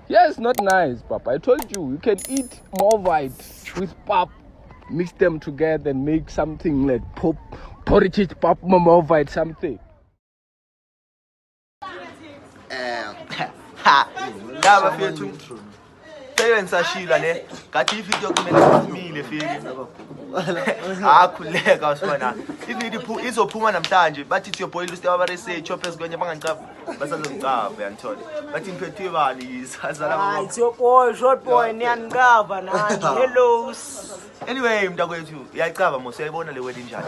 Yes, not nice, Papa. I told you, you can eat Morvite with pap, mix them together and make something like pop, porridge, pap, Morvite, something. Ha, la bafethu seke ngisashila ne ngathi ividiyo kumele iphumile fike akhuleka usibona ividiyo izophuma namhlanje bathi it's your boy Lucy abaresearch phezu kwenye bangangicava basazongicava uyangithola bathi ngiphethwe bani yisazala. It's your boy, short boy, niyangiqava nani. Hello. Anyway, mntakwethu, uyayicava mos, uyayibona le wedding njani?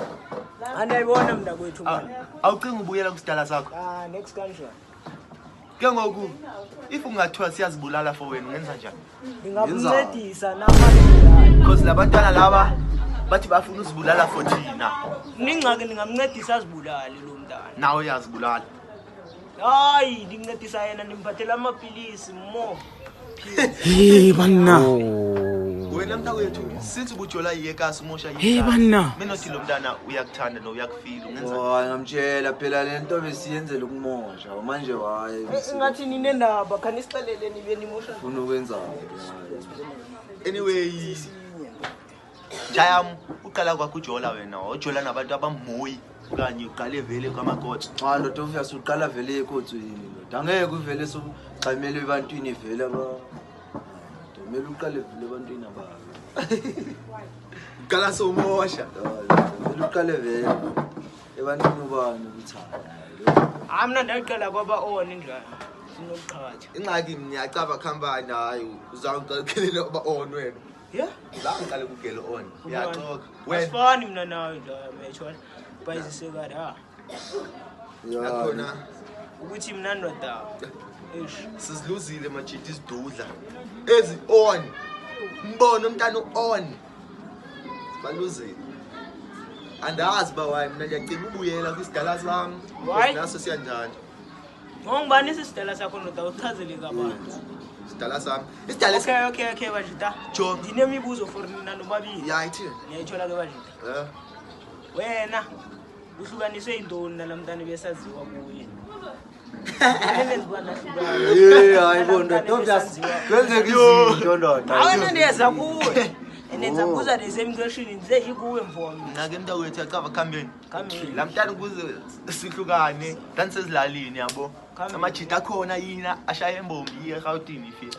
Andiyayibona, mntakwethu, man. Awucinga ubuyela kusidala sakho? Ah, next kanjani? Ke ngoku if ungathiwa siyazibulala for wena, ungenza njani? Ndingakuncedisa namazibulala. Because labantwana laba bathi bafuna uzibulala for thina. Ningxaki, ndingamncedisa azibulale lo mntana. Nawe uyazibulala? Hayi, ndincedisa yena, ndimphathela amapilisi mo. Hey banna. Wena mntakwethu, since ubujola yekasi umosha. Hey banna. Menothi lo mntana uyakuthanda no uyakufila, ungenza? Hayi, ngamtshela phela le nto besiyenzela ukumosha manje, hayi. Ingathi ninendaba, khanisixelele nibe nimosha. Funa ukwenzani? Anyway, njayam, uqala kwakho ujola wena, ujola nabantu abamoyi okanye uqale vele kwamakotso? Cha ndoda, obvious uqala vele ekotsweni, ndoda. Angeke uvele sugxamele ebantwini vele aba kumele uqale vele ebantwini ababi. Uqala sowumosha? Kumele uqale vele ebantwini ubani ukuthi hayi. Hayi, mna ndaqala kwaba on njani sinokuqhatha. Ingxaki ngiyacaba company, hayi, uzangiqala uba on wena. Yeah. Uzangiqale kugele on, uyaxoka wena. Asifani mna nawe njalo, methona bhayizisekade ha. Nakhona ukuthi mna ndoda, eish. Siziluzile majidi izidudla ezi on mbono umntana on sibaluzile, andazi uba why mna ndiyacinga ubuyela kwisidala sam. Why? Naso siyanjani. Ngongubani isisidala sakho, ndoda? Uchazele kabanzi. Isidala sam, isidala Okay, bajita. Jonga. Ndinemibuzo for nina nobabili. Ya, ithini? Ngiyayithola ke, bajita. Wena uhlukaniswe yintoni nala mntana besaziwa kuye? Nenenza uba nahlukana? Ye, hayi bo ndoda, obvious kwenzeka izinto, ndoda. Awena, ndiyeza kuwe and ndizakubuza the same question, ndize ikuwe mvomi. Mna ke mntakwethu, yacava kuhambeni. Khambeni. Laa mntana ukuze sihlukane ndandisezilalini, yabo. Khambeni. Amajita akhona yina ashaya embombi eRhawutini ifika,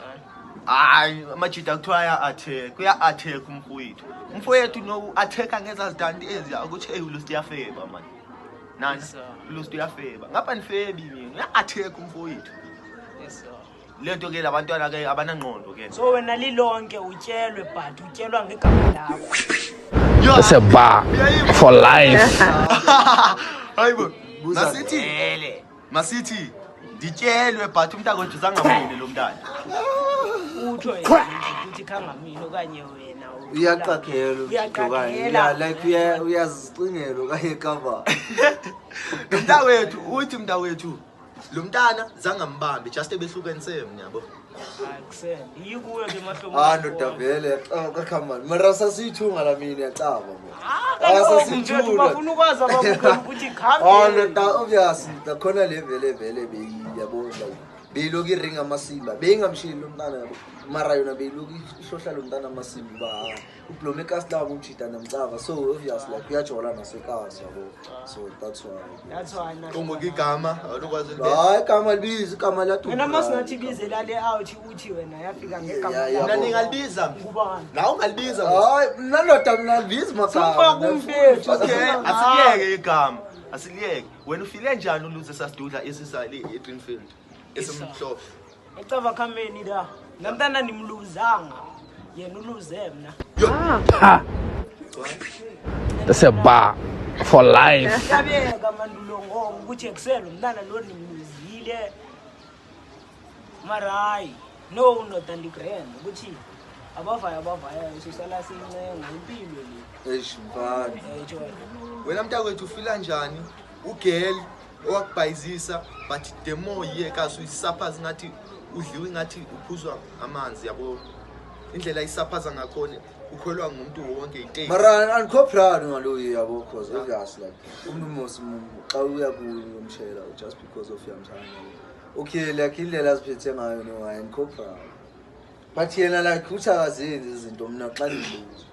hayi, amajita kuthiwa aya-attack, uya-attack umfowethu, umfowethu no u-attack-a ngezazidanti eziya ukuthi eyi, uLusti uyafeba mani nani. Yes, sir. ULusti uyafeba ngapha, nifebi mina, uya-attack umfowethu. Yes, sir. Le nto ke labantwana ke abanangqondo ke. So wena lilonke utyelwe, but utyelwa ngegama lakho. That's a bar for life. Hayi bo. Buza. Masithi masithi ndityelwe, but umntakwethu zangamini lo mntana. Utsho yena ukuthi khangamini okanye wena Uyaqakhela. Uyaqakhela. Yeah, like uyazicingela okanye cover. Lo mntakwethu uthi, mntakwethu, lo mntana zangambambi, just ebehlukanise mna, yabo. Yikuwe ke mahlobo. Ah ndoda, vele kakhamani mara sasiyithunga la mina, yacaba bo. Kaloku mfethu, bafuna ukwazi ababukela ukuthi Ah khambe. ndoda, obvious ndoda, khona le vele vele beyi, yabo, like beyilokhu iringa amasimba, beyingamshili lo mntana, yabo, mara yona beyilokhu ihlohla lo mntana amasimba uba ah, ublome ekasi labo umjida namcava, so obvious like uyajola nasekasi, yabo, so that's why. That's why na. Kongoku igama awulukwazi ulibeka? Hayi, igama libiza, igama liyaduma. Wena masingathi bizela le out, uthi wena yafika ngegama Yeah. Mna ningalibiza. Ngubani? Nawe ungalibiza mos. Hayi, mna ndoda, mna libiza Sumfaka umfethu. Okay, asiliyeke igama, asiliyeke. Wena ufile njani uluze sasidudla esisale eGreenfield esimhlophe? Ecava khameni la. Namntana nimluzanga. Yena uluze mna. Ha. That's a bar for life. Yabeka mandulo ngoba ukuthi ekuselo mntana lo nimluzile. Mara hayi, no ndoda, ndigrand ukuthi abavayo abavayayo sosala siyincenga impilo le. Eish mfana. Uyayithola. Wena mntakwethu, ufila njani ugirl owakubhayizisa, but the more yeka uyisaphaza ngathi udliwe, ngathi uphuzwa amanzi, yabo, indlela isaphaza ngakhona ukholwa ngumuntu wonke iteksi? Mara andikho proud ngaloyo, yabo, 'cause obvious like umntu mos xa uya kuye uyomshela just because of uyamthanda, yabo. Okay, like indlela aziphethe ngayo no, hayi ndikho proud. But yena like uthi akazenzi izinto, mna xa ndimbuza.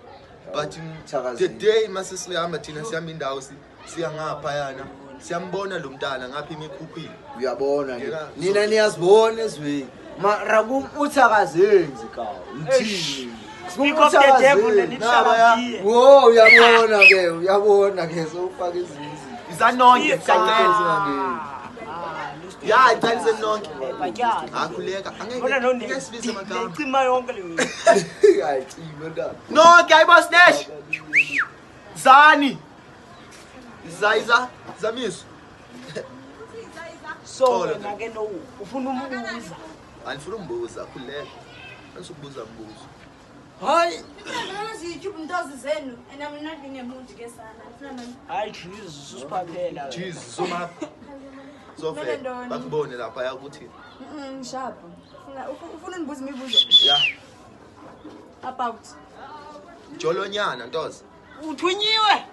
But Uthi the akazenzi. day mase sihamba thina, sihamba indawo, siya ngaphayana, siyambona lo mntana ngapha imikhukhwini. Uyabona ke. Yena- Nina niyazibona ezweni. Mara kum uthi akazenzi ka. Uthini? Speak of the devil and it shall appear. Wo, uyabona ke, uyabona ke, sowufaka ezinye izinto. Izanonke Ah, sicela. Ya, iqalise nonke. Batyala. Akhuleka. Bona Angeke ngeke sibize amagama. Icima yonke leyo. Hayi, cima ntaba. Nonke ayibo Snash. Zani. Zayiza, zamiso. So Xolo. wena ke no ufuna umbuza. Andifuna umbuza, khuleka. Andisukubuza mbuzo. Hayi. YouTube ntozi zenu and I'm not in a mood ke sana. Ndifuna nani? Hayi Jesus, usiphaphela. wena. Jesus, zoma. Zofela. Ntoni? Bakubone lapha yakuthi. Sharp. Ufuna undibuza imibuzo Ya, about jolonyana ntoza. Uthunyiwe.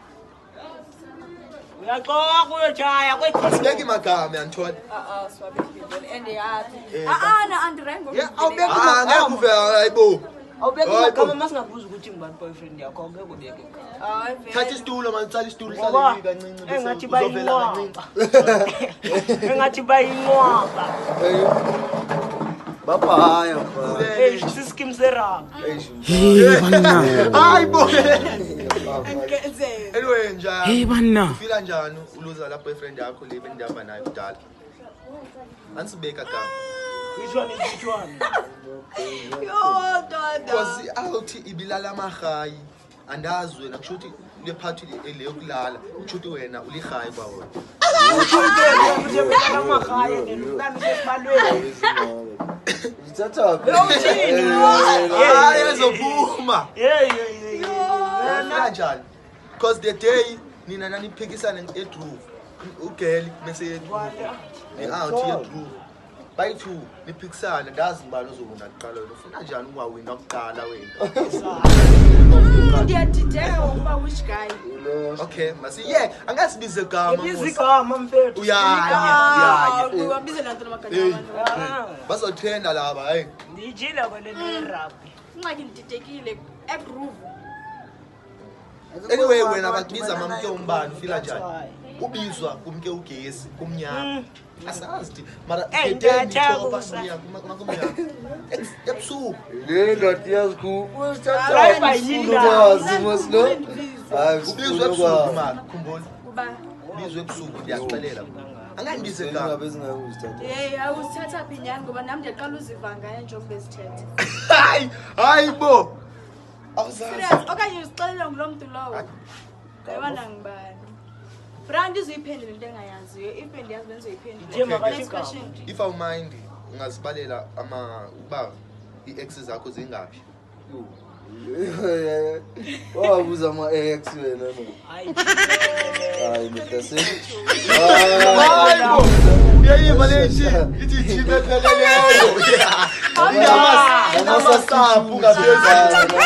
Uyaxoka uyotshaya Sibeke kwedini. magama yanthola. ah swabekile and yathi. Eh, Ah na andirengo. Yeah, awubeki Ah, ngeke uve hayibo. Awubeka Hayi bo. amagama, masingabuza ukuthi ngubani boyfriend yakho, angeke ubeke igama. Hayi vele. Thatha isitulo manje, utsala isitulo Ngoba uhlale kancinci bese engathi uzovela kancinci. bayinqwaba. Engathi bayinqwaba. Babhaya mfana. Hey, siskim seraba. Eish. Hey banna. Hayibo. Ngenzeni. Anyway nja. Hey banna. Ufila njani uluza la boyfriend yakho le bendihamba nayo kudala? Ansibeka gama. Which one is which one? Yo dada. Because awuthi ibilala amahayi. Andazi wena kusho ukuthi le part le yokulala kusho ukuthi wena ulihayi kwawena. Uthembela amahayi nomntana usesibalweni. Uthathaphi? Hayi ezophuma. Hey hey hey. Ufila njani? Because the day nina naniphikisana egroove ugirl mese ne-out yegroove bayi-two niphikisana, ndazi ngibani ozowina kuqala. Wena ufuna njani ungawina kuqala wena? Ndiyadideka ngokuba which guy. Okay, masi yeah, angasibize gama. Ibiza Musa. igama mfethu. Uyaya, uyaya. Uwabize nantoni amagama Hey. abantu. Ah, Bazotrenda laba, hayi. Ndiyijile kwele rugby. Ingxaki ndididekile egroove. Anyway wena bakubiza mamke umbani, ufila njani? Ubizwa kumke ugesi kumnyama. Asazi thi mara Eh, the day ndiyathenga nithoba usa. kumnyama. Ebusuku. Le ndoda iyazikhupha. Driver yini Uthathaphi? Mos lo. Hayi, Ubizwa ebusuku mara, khumbula. Kuba Ubizwa ebusuku ndiyakuxelela. Angandibize gama. Ingabe zingakuzithatha. hey awuzithatha phi nyhani ngoba nam ndiyaqala uziva ngayo njengoba bezithetha. Hayi, hayi bo. Awuzazi. Serious okanye uzixelela nguloo mntu lowo. Yabona ngibani. Bra ndizuyiphendula into engayaziyo. If bendiyazi bendizoyiphendula. Nje makathi Next igama. question. If awumind ungazibalela ama uba ii-ex zakho zingaphi? Wabuza ama-ex wena no. Hayi. Hayi Mr. Sing. Hayi bo. Uyayiva le nshi ithi ijime epheleleyo. Inamasaphu ngaphezulu.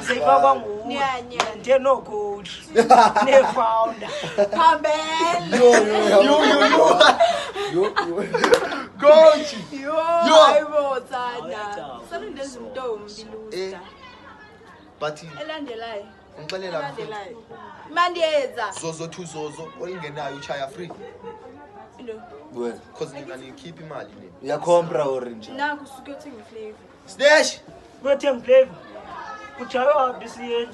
Seyifakwa nguwe. Nyanya. Nje no coach. Ne founder. Phambele. Yo yo Yo yo yo. yo. Yo. Coach. Yho, Yho. hayi bo tsana. Awuyacawa. Sanondenza umntu ombi Eh. lusta. But Elandelayo. ngixelela mfethu. Elandelayo. Mandiyenza. Zozo to zozo olingenayo uchaya free Into. Wena because nina niyikhipha imali nina. uyacompra or njani? Naku usuke uyothenga iflavor. Snash. Kuyothenga flavor. Kutshaywa phi siyeni?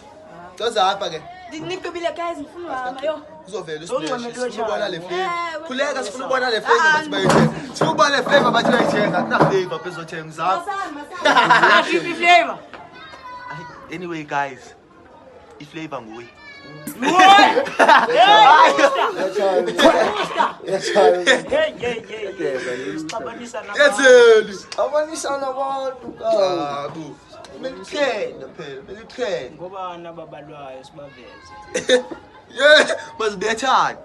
Coza apha ke. Ndigqibile guys, ngifuna uhamba. Yho. Kuzovela Ungxamele uSplash. Sifuna ukubona le flavor. Ewe. Khuleka, sifuna ukubona le flavor bathi bayithenga. Sifuna ukubona le flavor bathi bayithenga. Akuna flavor bezothenga uzapha. Masana, masana. Ashiphi flavor. Anyway guys, iflavor nguye. Uyatshaya. Hey hey hey. Sixabanisa nabantu. Yenzeni? Abanisana abantu ka. Ah, bu. Kumele utrend phela, kumele utrend. Ngoba nababalwayo sibaveze. Yeah, mazibethane.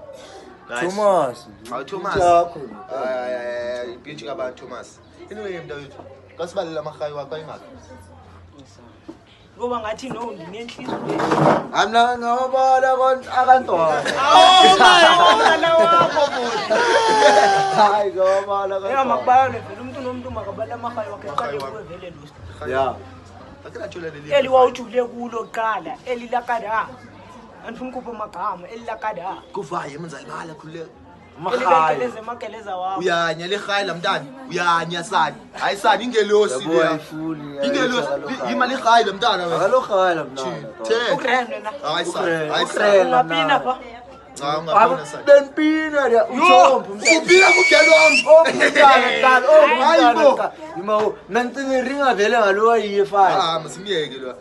Thomas. Hawu Thomas. Yakho. Hayi hayi hayi, ibhithi kabantu Thomas. Anyway mntawethu, kasibalela amahayi wakho ayingakho. Ngoba ngathi no ndinenhliziyo. Amna ngawabala akantwana. Oh, wakho bhuti. Hayi ngawabala Ya akantwana. makubale vele umuntu nomuntu makabale amahayi wakhe qale kuwe vele lo. Ya. Akanatshola leli. Eli wawujule kulo kuqala, eli lakada. Andifuna ukupha amagama, eli lakada. Kuvaye mzalibala khululeka. Eli Mahayi. bekeleza emageleza wakho. Uyanya lehayi la mntana. Uyanya sani. Hayi sani ingelosi Yabo leya. ayifuni. Ingelosi yima lehayi la mntana wena. Akalohaya la mntana. The. Ugrand wena. Hayi sani. Ugrand, Hayi sani. ugrand. Ungapina pha. Cha ungabona sani. Benpina ya uthombo. Upila kugelo wami. Omntana qala, Hayi bo. omntana qala. Ima nancinga ringa vele ngalo ayiye fine. Ah masimyeke lo.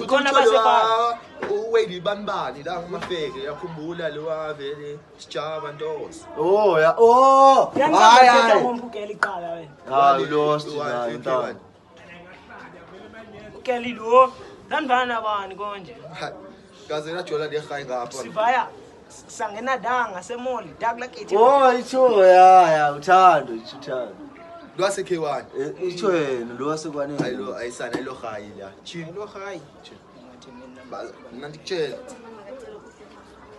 Khona basefana. Uweli banibani la kumafeke yakhumbula lo vele sijaba ntosi. Oh ya. Oh. Hayi Yangibathetha hayi. ngompukela iqala wena. Hayi lost nayo mntana. Ukeli lo. Ndandivana nabani konje. Kaze lajola lehayi ngapha. Sivaya sangena danga semoli dark like Oh itsho ya ya uthando itsho uthando. Lwase K1. Itsho yena lo wasekwaneni. Ayilo ayisana ayilo hayi la. Chi. Lo hayi. Mina ndikutshela.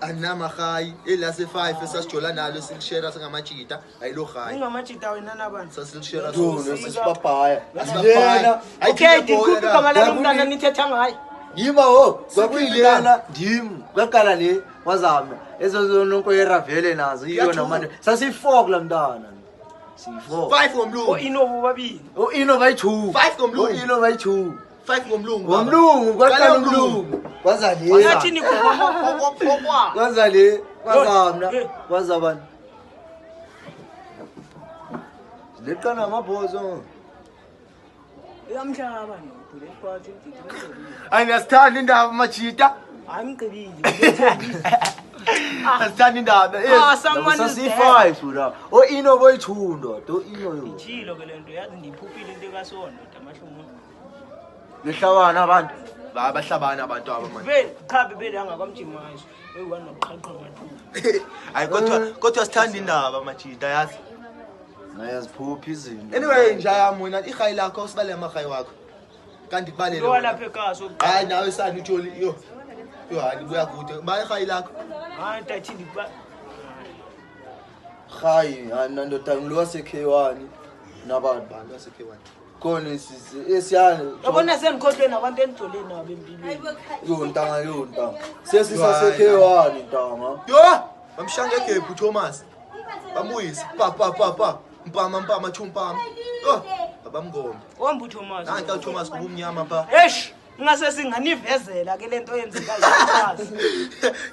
Anamahayi elase 5 esasijola nalo silishera singamajita ayilo hayi. Ungamajita wena nabantu. Sasilishera Yo nesipapaya. Asipapaya. Yena Okay, ndikhuphe igama lalo Yakuthi- mntana nithetha ngaye. yima ho Siphile kwakuyilena ndim kwaqala le wazama ezozononkoyera vele nazo yiyo Iyathuka. namanje sasiyi-four kulaa mntana siyi-four 5 ngomlungu. O-Ino bobabili. u-ino bayi-two Five ngomlungu. u-ino bayi-two 5 ngomlungu. ngomlungu kwaqala Qala umlungu. umlungu kwaza le Ngathi nikhupha kwaza le kwaza mna Eh. kwaza bani zileqana amabhozo Uyamhlaba nobhuti ekwathi Hayi niyasithanda indaba majita. Hayi mgqibile. Asithanda indaba. Ah, someone is dead. sasiyi-five la o-ino boyi-two ndoda o-ino yo Ithilo ke lento yazi ndiyiphuphile into ekasondo damahlumo. lehlabana abantu Babahlabana abantu aba manje. Vele cha bebelanga kwamjimazo. Oyi-one noqhaqha amathuba. Hayi kodwa kodwa sithanda indaba majita yazi. Ayaziphupha izinto. Anyway nje yami wena ihayi lakho sibale amahayi wakho. Kanti kubalele. Lo wena. walapha ekhaya Hayi nawe sani utholi yo. Yo hayi buya kude. Ba ihayi lakho. Hayi tathi ndikuba Hayi, hayi mna ndoda ngilowa K1 nabantu. Bantu base K1. Khona esiyane. Yabona sendikhohlwe nabantu endijole nabo empilweni. Yo ntanga yo ntanga. Sesisa K1 ntanga. Yo, bamshanga egebhu Thomas. Bamuyisa pa pa pa pa. Mpama mpama chumpama. Yo, abamngombe. Womba uThomas. Nanka uThomas kubumnyama pha. Eish, ingase singanivezela ke lento eyenzekayo ekhaya.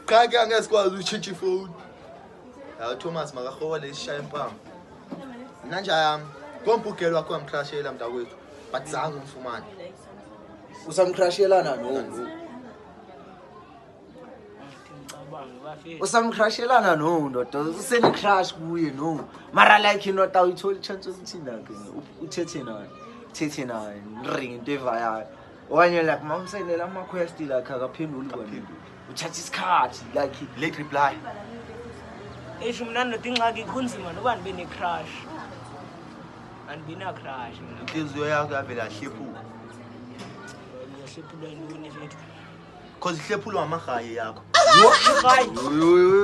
Cha ke angeke sikwazi utshintsha ifoni. Hayi Thomas makahole isishaya impama. Mina nje yami kompa ugelo wakho wamcrashela mntakwethu. But zange umfumane. Usamcrashelana no. Ngicabange bafethu. Usamcrashelana no ndoda. Usene crush kuye no. Mara like ndoda uyithola chance yokuthi nakhe uthethe naye. Uthethe naye, ring into evayayo. Okanye like mamsendela ama quest like akaphenduli kwani. Uthatha isikhathi like Late reply. Eish mna ndoda ingxaki kunzima noba ndibe ne-crush. Andibina crush mna. Inhliziyo yakho yavela yahlephuka. Ngiyahlephulwa yintoni mfethu? Cause ihlephulwa amahayi yakho. Hayi.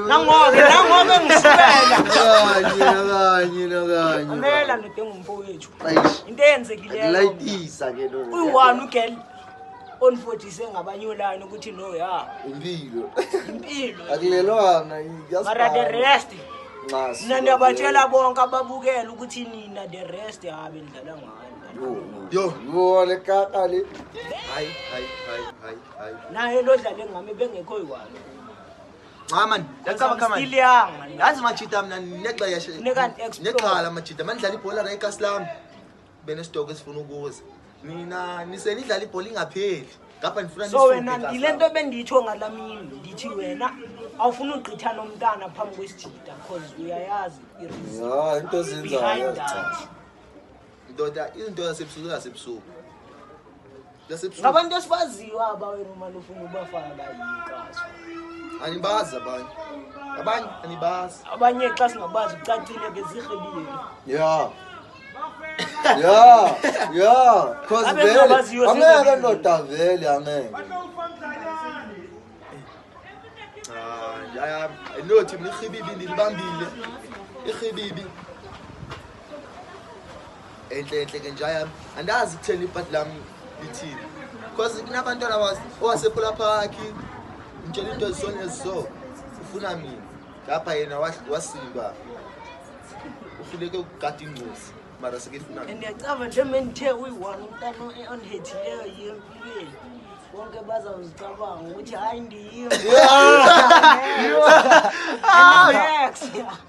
Nangoke, nangoke ngisukela. Kanye nakanye nakanye. Amela ndoda engumfowethu. Eish. Into eyenzekileyo. Layitisa ke lo. Uyi-one ugirl onifotise ngabanye olani ukuthi no ya Impilo. impilo. Akulelwana Mara the rest Nxasi. mina ndiyabatshela bonke ababukela ukuthi nina the rest habe nidlala ngani. Yo. Yo le kaka le. Hayi hayi hayi hayi hayi. Naye lo dlale ngami bengekho yi-one. Cha man, yacaba I'm still kama. young man. Yazi majita mina nexesha. Funeka ndi-explore. Nexhala majita mandidlala ibhola la ekasi lami. Benesitoke esifuna ukuza. Nina nisenidlala ibhola ingapheli. Ngapha ndifuna So nisuke wena ekasi yile lami. nto bendiyitsho ngalaa mini ndithi wena awufuni ugqitha nomntana phambi kwesijita cause uyayazi i-reason Ya into zenzayo. behind that. Ndoda izinto zasebusuku zasebusuku. Zasebusuku. Ngabantu esibaziyo aba wena umane ufuna ubafaka yikaso. Anibazi abanye. Abanye anibazi. Abanye xa singabazi kucacile ke zirhelile. Ya. Ya, ya, cause Abe vele kungabaziyo angeke sizobiza. ndoda vele angeke. Ah, yami nothi mina ihibibi ndilibambile ihibibi enhle enhle ke nje yami andazi kutheni ibhadi lami lithini because kunabantwana owasephula phakhi ngitshela into ezisona eziso ufuna mina ngapha yena wasimba uhluleke ukugada ingcosi mara sekefuna And ndiyacava nje mendithe uyi-one umntana onhethileyo yiyo empilweni bonke bazawuzicabanga ukuthi hayi ndiyim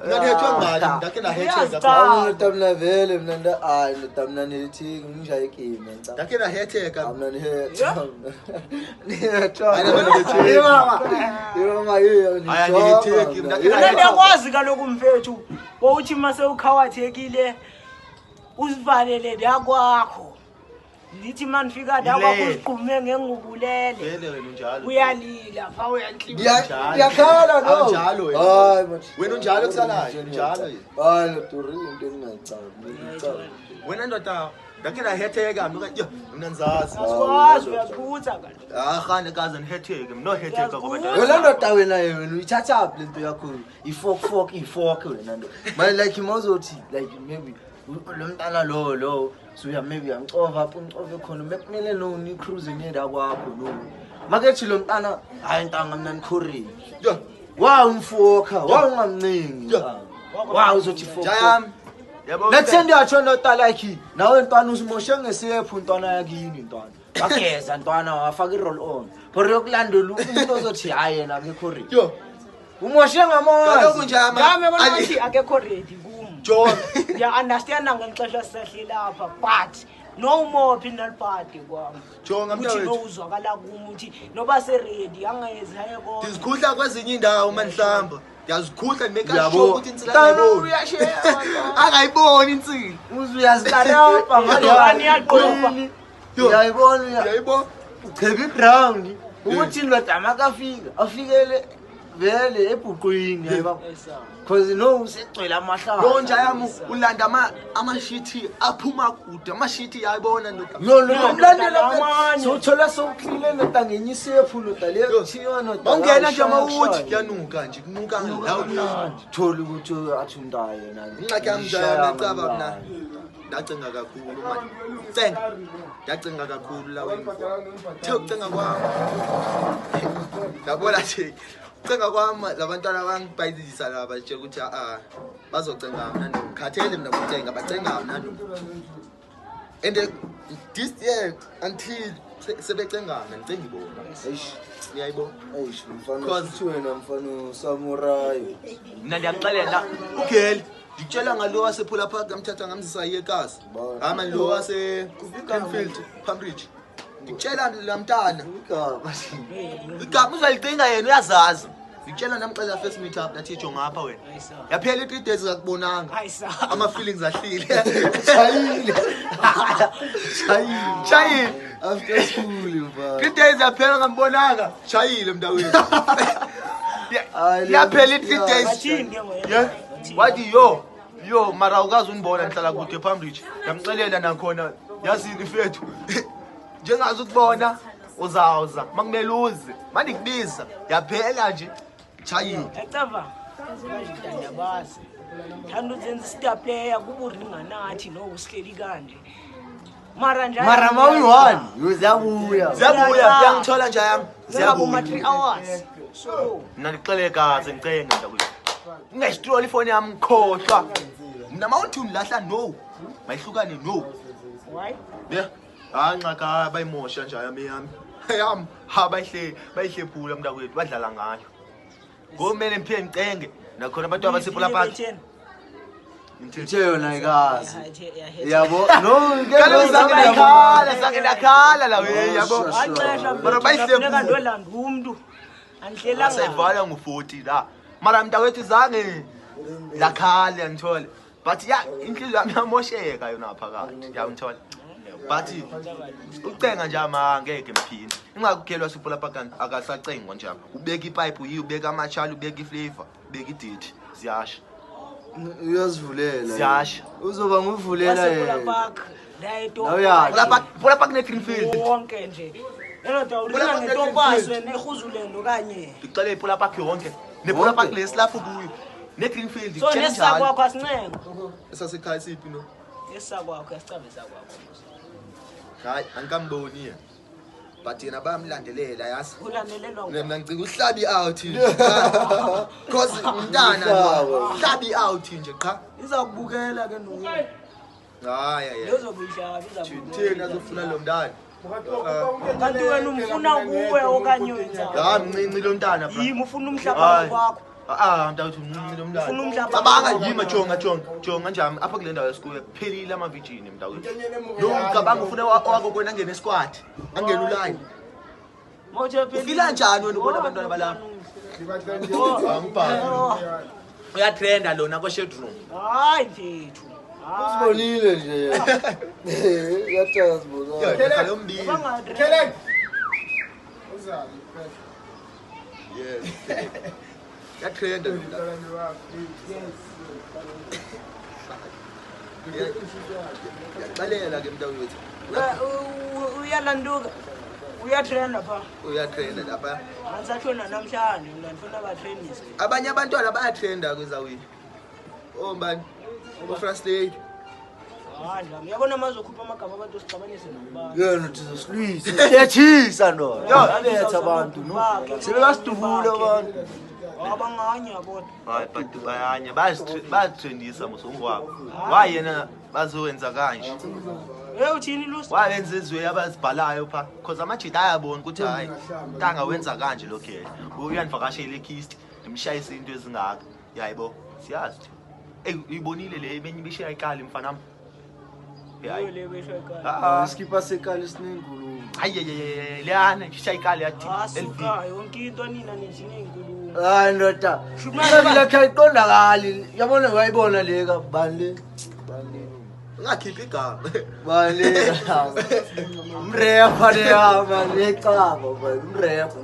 Mina ngihethwe ngani ndakhe ndahetheka Uyazicaba. Hawu ndoda mina vele mina nda hayi ndoda mina nithi ngishaye igame ngicabanga. ndakhe ndahetheka Mina nihethwa. Nihethwa. Hayi, mina nihetheki. Yebo mama yiyo Hayi, anihetheki, mina Mna ndiyakwazi kaloku mfethu wowuthi uma sewukhawathekile uzivalele ndakwakho ndithi uma ndifika ndakwakho Ilele. uziqume ngengubulele vele wena unjalo uyalila pha uyantlima Ngiyakhala no. Awunjalo wena. Hayi manje. Wena unjalo kusalayo, unjalo yena. Hayi ndoda uri into engingayicabangi. Ngiyicabanga. Wena ndoda ndakhe ndahetheka mna yho mna ndizazi. Asikwazi uyaphutha kaloku. Arhane kaze ndihetheke mna nohetheka ngoba Wena ndoda wena wena uyithatha phi lento yakho i-fork fork i-fork wena ndoda. Manje like mawuzothi like maybe lo mntana lo lo so uya maybe uyamcova apho umcove khona mekumele no ni-cruise niyenda kwakho no. Makethi lo mntana hayi ntanga mina nikhoreni. Yho Wa umfoka, wa ungamncengi. Yeah. Wa uzothi fork. jayam yabo Let's send yatsho ndoda like nawe ntwana usimoshe ngesephu ntwana yakini ntwana. Wageza ntwana wafaka i-roll on. For yokulandela umuntu ozothi hayi yena akekho ready. yho Umoshe kaloku ngamazi. nje ama Ngame bona ukuthi akekho ready kum. John Ndiya-understanda ngeli xesha sisahleli apha but no more phinda libhadi kwam. Jonga, Ukuthi mntakwethu. no uzwakala kum uthi noba seredi angezi aye kodwa. ndizikhudla kwezinye iindawo mandihlamba ndiyazikhuhla ndimeka Uyabo. sure ukuthi intsila Ntwana angayiboni uyashaya, angayiboni intsila Uze uyazikarapa Ntwana iyaqupha. Yo. Uyayibona uyayibona ucheba iground ukuthi ndoda makafika afikele vele ebhuqwini yayibona. Cause no usegcwele amahlala. lo njayam ulanda amashithi aphuma kude amashithi yayibona ndoda No no No, umlandela amanye. sowuthola sowuklile ndoda ngenye isephu ndoda leyo kuthiwa ndoda mawungena nje awushaya, mawuthi kushaya. kuyanuka nje kunuka la thola ukuthi athi umntu yena Ingxaki yam nje ngishaya yam ecaba mna ngamlando. ndacinga kakhulu mani cenga ndacinga kakhulu la wena the ukucinga kwam ndabona nje ucinga kwam labantwana bangibhayizisa laba batshela ukuthi a bazocenga mna no ngikhathele mna kucenga bacenga mna no and this year until sebecenga mna ndicenga ibona Eish, niyayibona eish, mfana Cause- futhi wena mfana samurai mna ndiyakuxelela ugeli ndikutshela ngalo wasephula park ngamthatha ngamzisa iyekasi Ba- hama lo wase-greenfield pambridge ndikutshela laa mntana igama igama uzalicinga yena uyazazi ndikutshela ndamxelela first meet up ndathi jonga apha wena yaphela i-3 days akubonanga Ayisa. ama-feelings ahlile shayile shayile shayile after school mfana 3 days yaphela ngambonanga shayile mntawethu Hayi, yaphela i-3 days Bathini ke ngoyena? Yeah. Wathi yo yo mara awukazi undibona ndihlala kude ePambridge. Ndamxelela nakhona yazini mfethu. Njengazi ukubona uzawuza makumele uze. Mandikubiza yaphela nje. Chayile. Ecava manje ndiyabazi. Thanda uzenza i-star player kuba uringanathi no usihleli kanje. Mara nje mara mawuyi-one uziyabuya Ziyabuya ziyangithola nje yami. Ziyabuma Ziyabuya. 3 hours. So Mina ndixelele kaze ngicenge mntakwethu. Ungayisitroli ifoni yami ngikhohlwa. Mina mawuthi undilahla no. Mayihlukane no. why? Yeah. Hayi nxaka bayimosha nje yami yami. Yami ha bayihle bayihlephula mntakwethu badlala ngayo. Ngomele ngiphinde ngicenge nakhona abantu abasephula park. ithe yona ikazi yabo no Kaloku zange ndakhala, zange ndakhala la we yabo. Waxesha Mara bayihlephula. funeka ndolanda umntu. Andihlelanga. Sayivala ngo-40 la. Mara mntakwethu zange ndakhala ngithole. But ya inhliziyo yami yamosheka yona phakathi. Yangithola. But ucenga nje ama ngeke mphinde. Ingakukhelwa siphula park akasacengwa nje. Ubeka ipipe uyi ubeka amachali ubeka iflavor, ubeka idate ziyasha. Uyazivulela. Ziyasha. Uzoba nguvulela Wasepula yena. Park la eTopo. Nawe yakhe. Pula Park ne-Greenfield. Wonke nje. Lelo Pula ulinga Park ngetopasi ne-Greenfield. wena ehuzuleni okanye. Ndikuxele iPula Park yonke. NePula Park le silapho kuyo. Ne-Greenfield So ndikutshela njalo. nesisakwakho asincengo. Esasekhaya siphi no? Esisakwakho asicabe sakwakho. Hayi, angikamboni yena. But yena bayamlandelela yazi. Ulandelelwa Mina ngicinga uhlabi out nje. Qha. Cause umntana lo hlabi out nje qha. Izakubukela ke no. Hayi hayi. Lezokuyihlaba izakubukela. Thina azofuna lo mntana. Kanti wena umfuna kuwe okanye wenza. Hayi mncinci lo mntana bra. Yimi ufuna umhlaba kwakho. Ah, mntawethu mncinci lo mntana. Ufuna umhlaba Cabanga wakho. yima jonga jonga jonga njami apha kule ndawo esikuyo phelile ama-virgin mntawethu. No cabanga ufuna owako kwena angene squad. Angene uline. Mawuthe phelile. Ufila njani wena ubona abantwana balapha? Angibhali. Uyatrenda lona ko-shade room. Hayi mfethu. Hayi. Usibonile nje yena. Uyathanda sibonile. Lo mbili. Bangatrend. Yes. Uyatrenda lo mntana. Yaxelela ke mntawethu. Uyalanduka. Uyatrenda pha. Uyatrenda lapha. Angisathona namhlanje mina ngifuna batrendise. Abanye abantwana bayatrenda kwezawini. Oh mbani? UFransley. Hayi ndami. Uyabona mazokhupha amagama abantu sixabanise nabo. Yena uthi Siyachisa ndoda. Yabetha abantu no. Sebebasidubula abantu. Abanganya kodwa. Hayi but bayanya bayazitrendisa mosongwabo. Why yena bazowenza kanje? Hey uthini Lucy? Wayenza izwe abazibhalayo pha because amajita ayabona ukuthi hayi ntanga wenza kanje lo khehla. Uyanivakashela eKist ndimshayise into ezingaka. Yayibo siyazi. Ey uyibonile le emenye ibishaya ikali mfanami. Hayi. Le besho ekhaya. Ah, Iskipa sekali sinenkulumo. hayi hayi leyana ishaya ikali yathi LV. Asuka yonke into nina nithini inkulumo. Hayi ndoda. Shumayela. Imali lakhe ayiqondakali. Yabona wayibona le ka bani le? Bani le? Ungakhiphi igama. Bani le? Mrepha le ya man le caba man mrepha.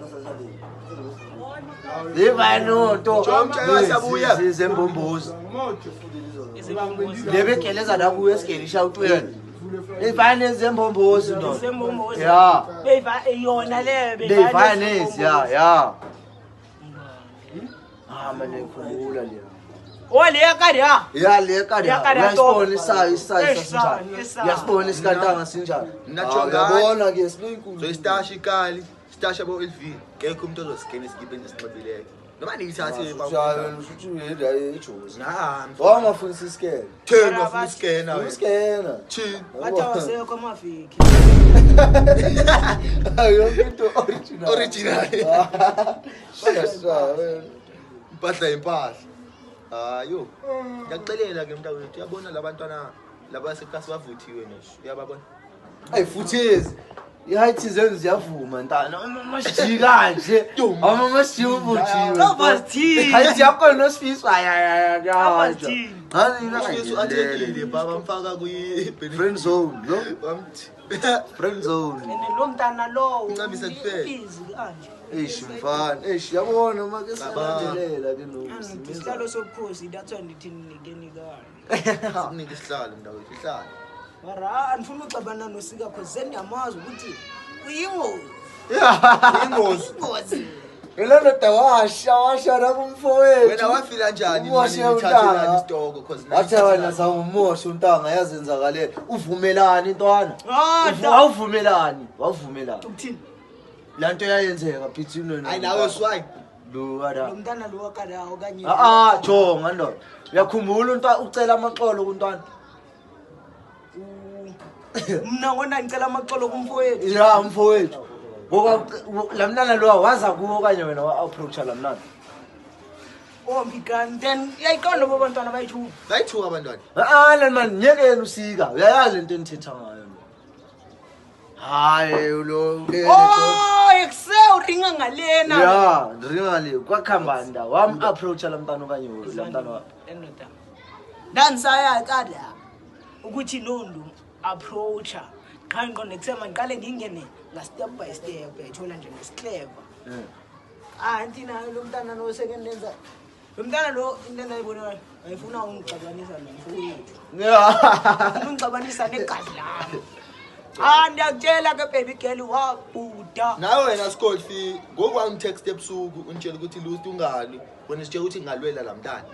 Yibani nto. Zembombozi. Lebegeleza la kuyo esigelisha utweni. Ifane zembombozi ndoda. Sembombozi. Ya. Beyiva yona le Beyifanezi ya ya. Ah manje ngikhumbula le. Oh le yakade ya. Ya le kade. Ya kade Uyasibona isayo isayo Esani, sinjani. esani. Uyasibona isikantanga sinjani. Mna Ah, jonga. Uyabona ke sinenkulu. So isitashi ikali, isitashi abo LV. Kekho umuntu ozosigena isikipha endisinxibileyo. Noma niyithathe Ushuthi uyendayo eJozi. Nah, Wangafuni siskena. Theni wafuna usikena wena. Uskena. Thini? Bathi awasekho amaviki. Yonke into original. Original. Shasha wena. Impahla impahla. Hayo. Ngiyakuxelela ke mntawethu, uyabona labantwana laba sekhasi bavuthiwe nje. Uyababona? Ayi futhi ezi. I-height zenu ziyavuma ntana. Amasijika nje. Amasijika uvuthiwe. Abazithini. Height yakho nosifiso ayayaya. Abazithini. Usifiso athekile baba mfaka kwi Friend zone, no? Bamthi. Friend zone. And lo mntana lowo Uncamisa kuphela. ubhizi kanje. Eish mfana, eish yabona uma ke silandelela ke no. Angithi isihlalo sobukhosi that's why ndithi ninikeni kanje. Sikunike isihlalo mntawethu, isihlalo. Mara andifuna uxabana nosika cause sendiyamazi ukuthi uyingozi. Ingozi. Ingozi. Yena ndoda washa washa nakumfowethu. Wena wafila njani Umoshe nithathelani untanga. isitoko cause Wathi wena sawumosha untanga yazenzakalela. Uvumelani ntwana? Ah, Awuvumelani, wawuvumelani. Ukuthini? La nto yayenzeka between wena. Hayi nawe swine. Lo ada. Lo mntana lo wakada okanye Ah ah jonga ndoda. Uyakhumbula untwana ucela amaxolo kuntwana? Mna ngona ngicela amaxolo kumfowethu. Ya mfowethu. Ngoba la mntana lo waza kuwo okanye wena wa-approacha la mntana. Ombi kanti then uyayiqonda bo bantwana bayithuba. Bayithuka abantwana. Ah la man nyekeni usika. Uyayazi lento enithetha ngayo lo. Hayi lo Oh, ekse uringa ngalena. Ya, ndringa le kwakhambanda wam-approacha la mntana okanye la mntana wa. Endoda. Ndanisaya kada ukuthi nondu approacha. Qha ngiqonde kusema ngiqale ngingene nga step by step uyayithola nje ngesiclever. Anti nayo lo mntana lo sekendenza Lo mntana lo into endayibonayo ayifuna ungixabanisa nomfowethu. Yeah. Ufuna ungixabanisa negazi lami. Ah, ndiyakutshela ke baby girl wabhuda. Nawe wena Skolfi, ngoku wangitext ebusuku unditshela ukuthi Lucy ungali, wena sitshela ukuthi ngingalwela la mntana.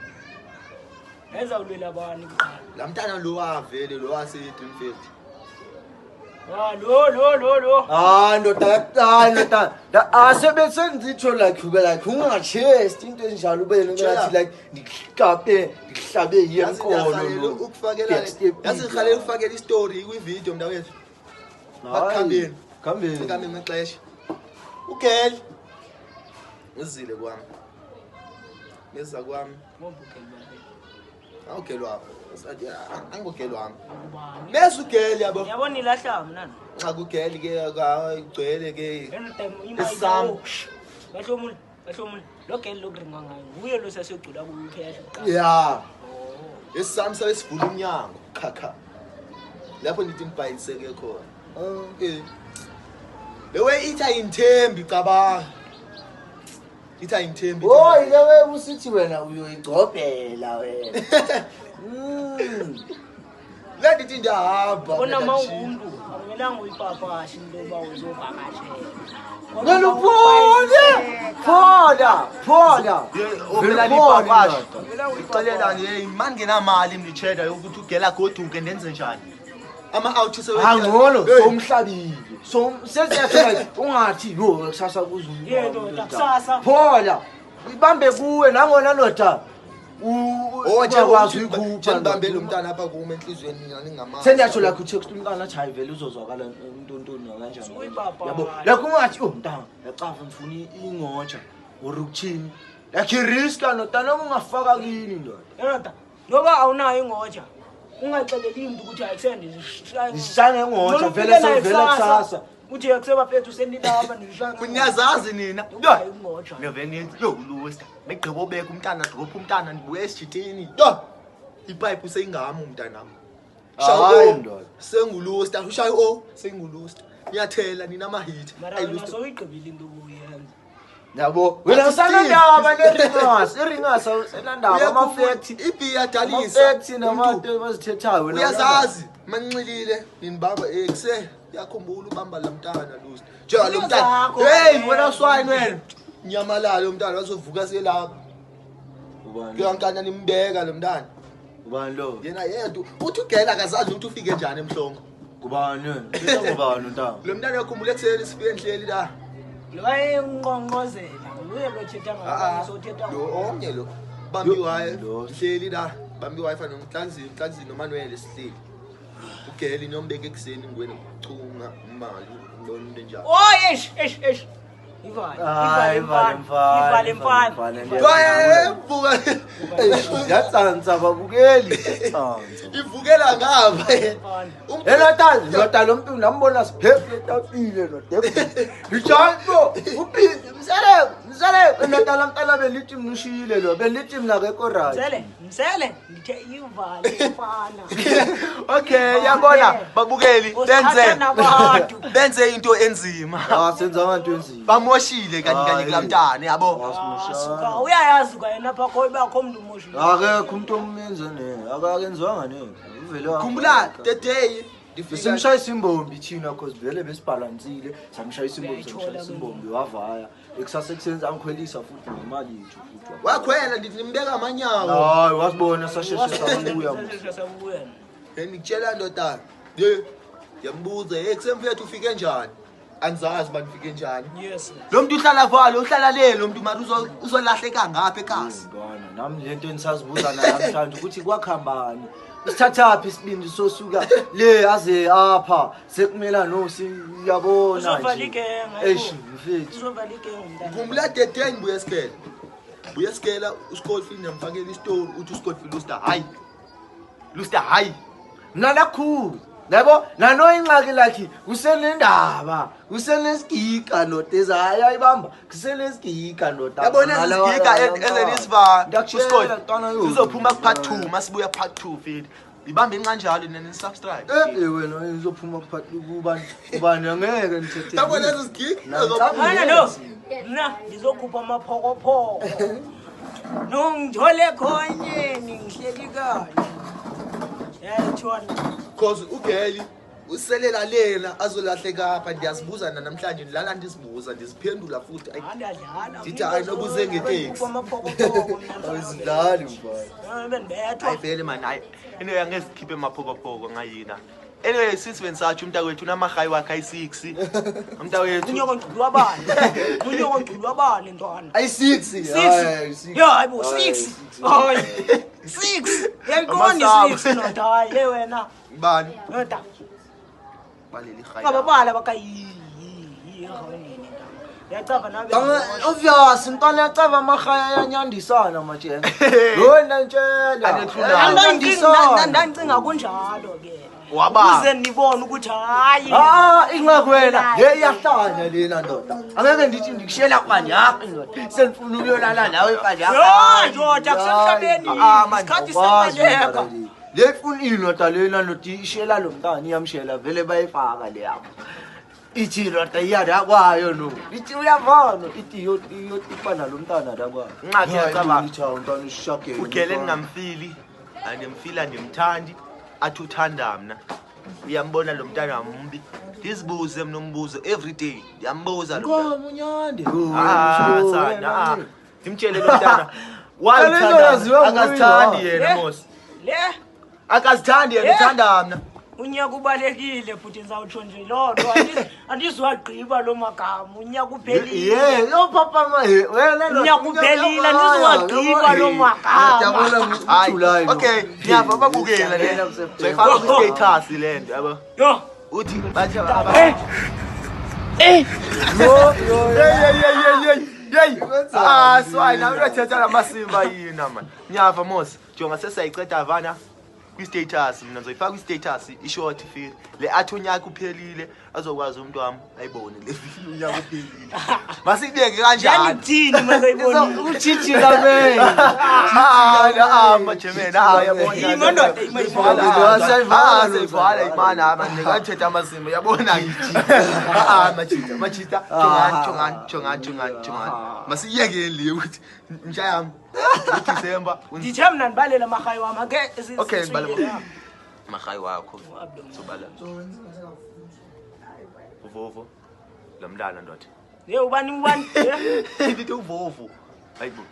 Ezawulwela bani kuqala? La mntana lo wavele lo wase-Greenfield. Ah, lo lo lo lo. Hayi ndoda, hayi ndoda. Asebesenzitsho like ube like ungachest into enjalo ube Tshela. ngathi like ndikuhlabe ndikuhlabe Yazi yenkolo ngiyarhalela lo. ukufakela yazi ngirhalela ukufakela istory kwividiyo mntawethu. Bakukhambeni. Khambeni. Ngikhambe ngexesha. Ugel uzile kwami. Neza kwami. Awugel wami. Sathi angogel wami. Ubani? Bese ugel yabo. Yabona ilahla mna. Xa kugel ke igcwele ke. Anytime Isam. Bahlomule, bahlomule. Lo girl lo kuringwa ngayo. Nguye lo sasiyogcula kuyo ukhehla kuqala. Yeah. Esami sabe sivula umnyango. Kha kha. Lapho ngithi ngibhayiseke khona. Okay. Le way ithi ayinthembi cabanga. Ithi ayinthembi. Oh, ile we usithi wena uyoyigcobhela wena. Mm. Le ndithi ndiyahamba. Bona mawungumntu akumelanga uyipapashe into yoba uzovakashela. Ngelo phola. Phola, phola. Vele lipapashe. Ixelela nje mani ngenamali mlicheda yokuthi ugela goduke ndenze njani. Ama-out Angcono somhlabile. Som sesiyathi like ungathi yo kusasa kuzumuntu. Yeah, ndoda, kusasa. Phola. Ibambe kuwe nangona ndoda. Oh Ungakwazi uyikhupha. Njengibambe lo mntana apha kum enhliziyweni mina ningamazi. Sendiyatsho like utext umntana athi hayi vele uzozwakala untontoni nakanjani. Uyipapa. Yabo. Like ungathi oh mntana yacava ngifuna ingotsha or ukuthini. Like iriska ndoda noma ungafaka kini ndoda. Ndoda, noba awunayo ingotsha. Ungaxeleli mntu ukuthi ayikusende Ndisishaya ngengotsha, vele sewuvela kusasa. Uthi akusebafethu sendilapha ndishaya. Niyazazi nina. Ingotsha. Ngiyavele nithi yo lusta. Megqiba obeka umntana drop umntana ndibuye esijitini. Yo. Ipipe seyingami umntanami. Hayi, ndoda. Sengulusta, ushaya o sengulusta. Niyathela nina amahit. Mara wena sowuyigqibile into obuyenza. Yabo. Wena usanandaba neringas, iringas awusenandaba ama-fact. Ibhiya dalisa. Ama-fact namato abazithethayo wena. Uyazazi manxilile ninibamba ekuse uyakhumbula ubamba la mntana lusta. Njenga lo mntana. Zakho, Hey wena. wena swine wena. Nyamalala lo mntana wazovuka selapha. Ubani? Kuyankana nimbeka lo mntana. Ubani lo? Yena yedwa uthi ugela akazazi ukuthi ufike njani emhlongo. Kubani wena? Uthetha ngobani ntanga? Lo mntana uyakhumbula ekuseni sifike enhleli la. Lo wayenqonqozela, nguye lo thetha Ah, ngayo, sothetha lo omnye lo bambi Yo, lo. hleli la bambi wifi nomhlanzini mhlanzini nomanuel sihleli ugeli nombeka ekuseni ngwena chunga imali ngibona into enjalo Oh, eish, eish, eish. Ivale, Hayi, ivale ivale mfana, mfana, ivale mfana. ivale ivale. Kwaye, vuka Yatsansa babukeli. Yatsansa. ivukela ngapha Mfana. Umuntu- Yena tani ndoda lo mntu ndambona siphephile etafile ndoda. Njalo ubhizi msele msele ndoda la mntana belithi mnushile lo belithi mna akekho right. Msele, msele, ndithe ivale mfana. Okay yabona babukeli Usithatha benze nabantu. benze into enzima Ah senza abantu enzima. bamoshile kanye kanye kulaa mntana yabo Ah, suka uyayazi kwayena pha kho bakho mntu umoshile. Akekho umuntu omenze ne akakenziwanga ne. Uvele wa- khumbula the day ndifika Simshayisa imbombi thina cause vele besibhalansile samshayisa imbombi Uyayithola samshayisa ke imbombi wavaya ekusasa ekuseni angikhwelisa futhi ngemali yethu futhi wakhwela ndithi nimbeka amanyawo hayi wasibona sasheshe sabuya mos. Sasheshe sabuya. Ngikutshela ndoda ye ngiyambuza hey kusemfethu ufike njani andizazi uba ndifike njani Yes. lo mntu uhlala valo uhlala le lo mntu mara uzolahleka ngapha ekasi Bwana nami lento engisazibuza namhlanje ukuthi kwakhambani usithathaphi isibindi sosuka le aze apha sekumela no siyabona Uzovala nje igenge, hayibo. eish mfethu Uzovala igenge mntana. ngikhumbula dede ngibuye esikele buye esikela uscolfield ndiyamfakela isitori uthi uscolfield luster hayi luster hayi mna nakhulu yabo nano ingxaki lakhe kusenendaba kusenesigiga ndoda ezayo ayibamba kusenesigiga ndoda yabona ezigiga ezenisiva Ndiyakutshela, ntwana yo. sizophuma ku-part two masibuya part two fili ibambe incanjalo nina nisubscribe Eh wena izophuma kuphathi kubani kubani angeke nithethe yabona ezi zigiga Namhlanje- Mfana no. Mna ndizokhupha amaphokophoko. Nongithole khonyeni ngihleli kanje. Yayithona. Cause ugeli uselela lena azolahleka apha ndiyazibuza namhlanje ndilala ndizibuza ndiziphendula futhi. Ayi, Andadlala. Ndithi, hayi, noba uze ngeteksi. Awuzidlali mfana. Bendibethwa. Hayi vele mani, hayi anyway angeke sikhiphe emaphokopoko ngayina. Anyway, since bensatsho umntakwethu unamahayi wakhe ayi-6 umntakwethu. Unyoko ngculwa bani? Unyoko ngculwa bani ntwana? Ayi-six. Six. Ya hayi bo six. Hayi. Six. Yayiqonda Amasabo. six ndoda hayi le wena. Bani Ndoda. baleli hayi. Ngababala bakayi. Yi Yacava nabe. Obvious ntwana yacava amahaya ayanyandisana matshena. Yona ntshela. Anethula. Ndandicinga kunjalo ke. Waba. Uze nibone ukuthi hayi. Ah, ingakwena. Le iyahlanya lena ndoda. Angeke ndithi ndikushela kwanyakho ndoda. Senifuna ukuyolala nawe kwanyakho. Yho, ndoda kusemhlabeni. Ah, man, Isikhathi sebaleka. Le ifuna indoda lena ndoda ishela lo mntana iyamshela vele bayifaka le yakho. Ithi indoda iya la kwayo no. Ithi uyavana ithi iyotipa nalo mntana la kwayo. Nxa ngiyacabanga. Ithi hawu mntana ushagele. Ugele ndingamfili, andimfili andimthandi, athi uthanda mna. Uyambona lo mntana mbi. Ndizibuze mna umbuzo every day. Ndiyambuza lo mntana. Nkomo unyande. Ah, sana, ah. Ndimtshele lo mntana. Why Kaloku uthanda mna? yaziwa nguye, Akazithandi ah. yena Eh. mos. Le Akazithandi yena Eh. uthanda mna. unyaka ubalekile bhuti ndizawutsho nje loo nto Andizwagqiba loo magama unyaka uphelile. Yeah, yo papa ma wena ndoda, Unyaka uphelile, andizowagqiba loo magama. Yabona Hayi. uJuly no. Okay, ngiyava babukela le. Soyifaka kwi-status le nto yabo. Yho. Uthi bathi aba Eh. Eh. Yo yo. Hey hey hey hey hey. Wenzani? Ah, swai nawe uyathetha lamasimba yina man. Ngiyava mos. Jonga sesayiceda vana kwi-status mina ngizoyifaka kwi-status i-short feel. Le athi unyaka uphelile azokwazi umuntu wami ayibone le feel unyaka uphelile. Masibeke kanjani? Yanithini masayibonile. Uchijila man. Ah, ah, majemena, ah, yabona. Ima ndoda, ima Ivala, ndoda. ah, seyivala imana, ah, man, ngathetha amasimba, yabona Ah, ah, majita, majita, jongani, jongani, jongani, jongani, jongani. Masiyekeni le ukuthi ntsha yami uDisemba Ndithe mna ndibalele amarhayi wam ake Okay, ndibale mahayi wakho. Sobala. Uvovo. Lo mntana ndoda. Ye ubani ubani? Eh, Ndithi uvovo. Hayibo.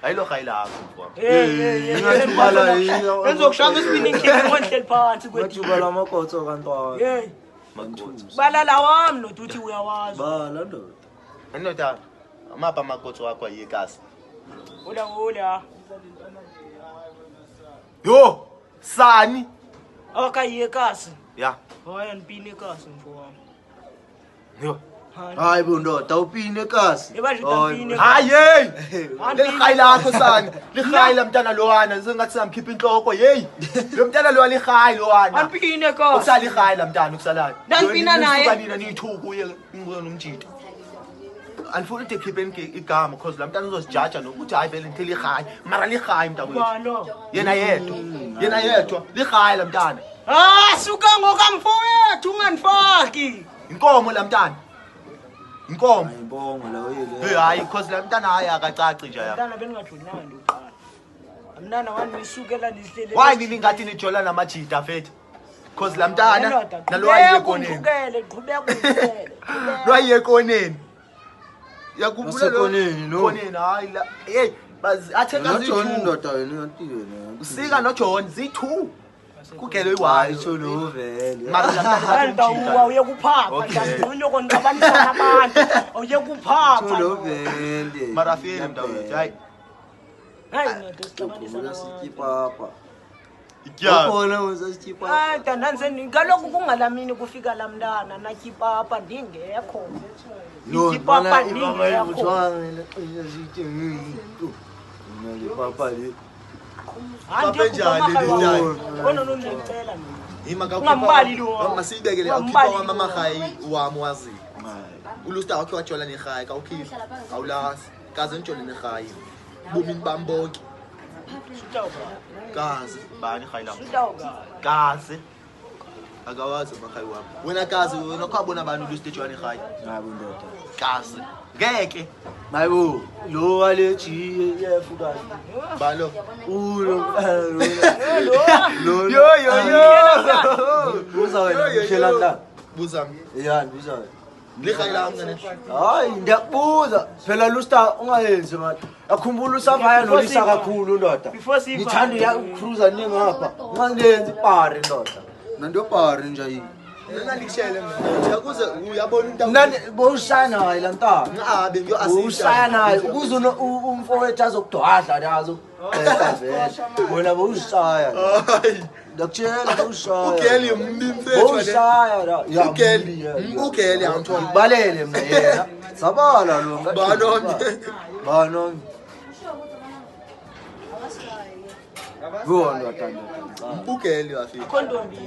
Ayilo hayi lakho mfowami. eh, eh, eh, Ingathi ubala yini? Benzokushaya isibini ngihleli phansi kwethu. Bathi ubala amakotso kantwana. Hey, Makotso. balala wami ndoda uthi uyawazi. Bala ndoda. Ndoda, amapha amakotso wakho ayekasi. Hola hola. Yo, sani. Akayekasi. Ya. Hayi andipini ekasi mfo wami. Yo. Hayi. Hayi bo ndoda upine kasi. Ebasho utapine. Hayi hey. Andipini. Lihayi lakho sani. Lihayi la mntana lowana, sengathi samkhipha inhloko hey. Lo mntana lowa lihayi lowana. Andipini ekasi. Ukusala ihayi la mntana ukusalayo. Ndandipina naye. Nisuka nina niyithuku uye ngibona nomjito. Andifuni ude khiphe igama because la mntana uzosijaja nokuthi hayi vele ngithe lihayi. Mara lihayi mntakwethu. Balo. Yena yedwa. Yena yedwa. Lihayi la mntana. Ah, suka ngokamfowethu ungandifaki. Inkomo la mntana. Inkomo. Ayibonga la uyele. Hey hayi because la mntana hayi akacaci nje ya. Mntana beningajoli naye ndokuqala. Mntana wami nisukela nihlele. Why nini ngathi nijola namajita fethu? Because la mntana nalo wayiye ekoneni. Qhubeka, qhubeka, qhubeka. Lo wayiye ekoneni. Yakhumbula lo. Wasekoneni, lo. Koneni hayi la. Hey bazi athe Nojohn kazi indoda yena uyanti yena. Usika noJohn zi2. Kugele Hayi uyi-one. sho lo vele. Mara la mntana Ndoda umjita. uye kuphapha Okay. nje unyoko nixabanisa nabantu. Uye kuphapha. Sho lo vele. Mara file mntawethu hayi. Hayi ndoda sixabanisa Ubula nabantu. sityipapa. Yeah. Ukhona usasityipapa. Hayi dandanise kaloku kungalamini kufika laa mntana natyipapa ndingekho. No, Ityipapa mntwana ipapa ndingekho. ibuthwane leqina sithi. Mina le papa le. Hayi Papa enjani, lenjani? Kona nondicela mina. Yima Ungambali lo wam. Masiyibekele awukhipha Ungambali wami lo wam. amahayi wami waziyo. Ulusta wakhe wajola nehayi kawukhipha. Awulazi. Kaze ngijole nehayi. Bomini bami bonke. Sutawuka. Kaze bani ihayi lami. Sutawuka. Kaze. Akawazi amakhayi wami. Wena kazi wena kwabona abantu lu stage 1 ekhaya. Hayi ndoda. Kazi. Ngeke. Hayibo, lo wale G F kazi. Balo. Ulo. Lo. Yo yo yo. Buza wena, Yo, yo, yo. mshela la. Buza. Ya, buza wena. Likhaya lami ngane. Hayi, ndiyakubuza. Phela Lusta ungayenzi manje. Akhumbula usavaya nolisa kakhulu ndoda. Before siva. Ngithanda uya cruiser ningapha. Ungalenzi ipari ndoda. Nanto pari nje yini. Mina likushele mina. Uyakuze uyabona into. Mna bowushaya naye la ntana. Ngabe ngiyo Bowushaya naye ukuze umfowethu azokudwadla la azokubheka vele. Wena bowushaya. Hayi. Ndakutshela bowushaya. Ugeli mbi mfethu le. Bowushaya la. Ya, Ugeli, mbi, ya, ya. ugeli angithola. Ngibalele mina yena. Sabala lo ngathi. Bani omnye? Bani omnye? Yho ndoda ndoda. Ugeli wafika. Akho ntombi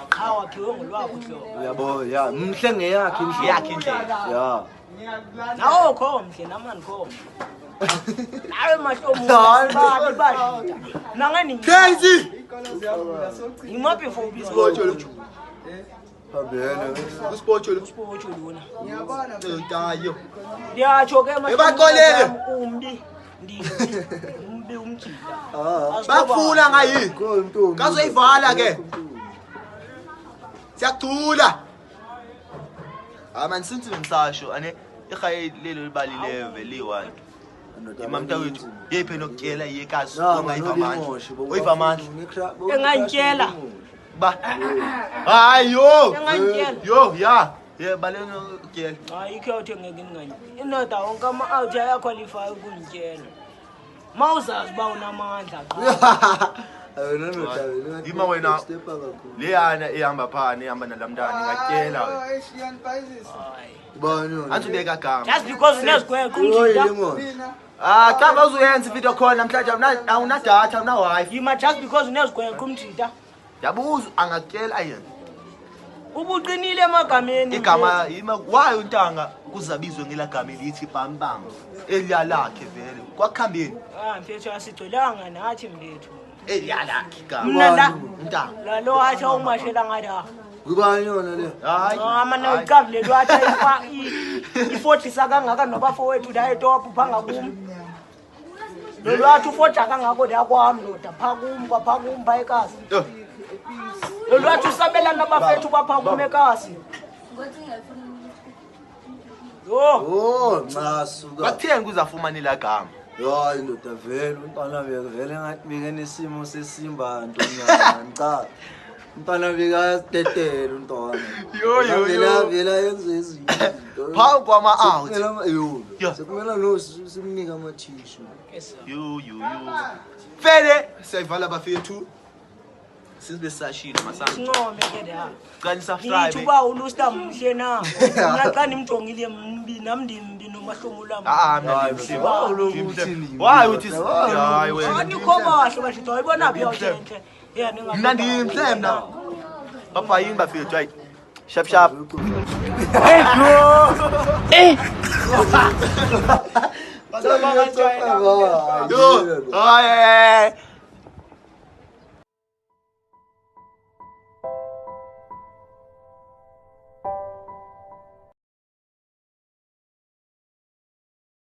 qha wakhiwe ngolwakho uhlobo. Uyabo ya mhle ngeyakhe indlela. Yakhe indlela. Ya. Nawo kho mhle namani kho. Nawe mahlomo Hayi, bani badla. Nangani Crazy. ngima before ubizwa. Usipotho lo. Phambene. Usipotho lo. Usipotho lona. Tayo. Ndiyatsho ke mahlomo. Ebaxolele. Umbi. Ndi umbi umjita. Ah. Bakufuna ngayi. Kho intombi. Kazoyivala ke. Siyakuthula. Ah man since ngisasho ane ihaye lelo libalileyo vele i-one. Imamta wethu yephe nokutyela yekazi ongayiva amandla. Oyiva amandla. Engandityela. Ba. Hayi yo. Engandityela. Yo ya. Ye baleno kutyela. Hayi ikho awuthi ngeke ndinganye. Indoda wonke ama-out ayakhwalifaya ukundityela. Ma uzazi uba unamandla qha. Yima wena. Leyana ehamba phana ehamba nalamntana ingatyela wena. Hayi. Bani Anzubeka gama. Just because unezigweqo umjita. Ah, cha bawuzuyenza ivideo call namhlanje awuna data, awuna wifi. Yima just because unezigweqo umjita. Yabuza angakutyela yena. Ubuqinile emagameni. Igama yima wayo untanga kuzabizwe ngelagama elithi bam bam. Eliyalakhe vele. Kwakuhambeni Ah mfethu asigcwelanga nathi mfethu. eliyalakhe igama. Mna la Untanga. lalo athi awumashela ngathi ah. Kubani yona le? Hayi. Ah mana uqavule lo athi ayifa ifothisa kangaka nobafowethu la etop pha ngakum. Lo athi ufoja kangako la kwami ndoda pha kum kwapha kum pha ekasi. Yo. Lo athi usabelana abafethu bapha kum ekasi. Yo. Oh, nca suka. Bakutheni kuzafumana ilagama? Hayi ndoda vele umntwana beke vele ngathi beke nesimo sesimba ntonyana ngicala. Umntwana beke ayazitetela umntwana. Yo, yo, Vele yo. vele ayenze ezinye izinto. Phambi kwama-out. Sekumele yo. Yo. Sekumele no simnike amathishu. Yo yo yo. Vele siyayivala bafethu. Since besashilo masana. Sincome ke la. Cela Ngithi subscribe. uba ulusta mhle na. Mina xa nimjongile mbi nam ndimbi nomahlomo lam. Ah, mina Hayi, ndimhle. bro. Ndimhle. Uthini? Why uthi hayi wena. Anikho bahle bashito ayibona phi awuthi Yeah, Mna ndimhle mna. Bapha yini bafethu hayi. Sharp sharp. Yo, hayi.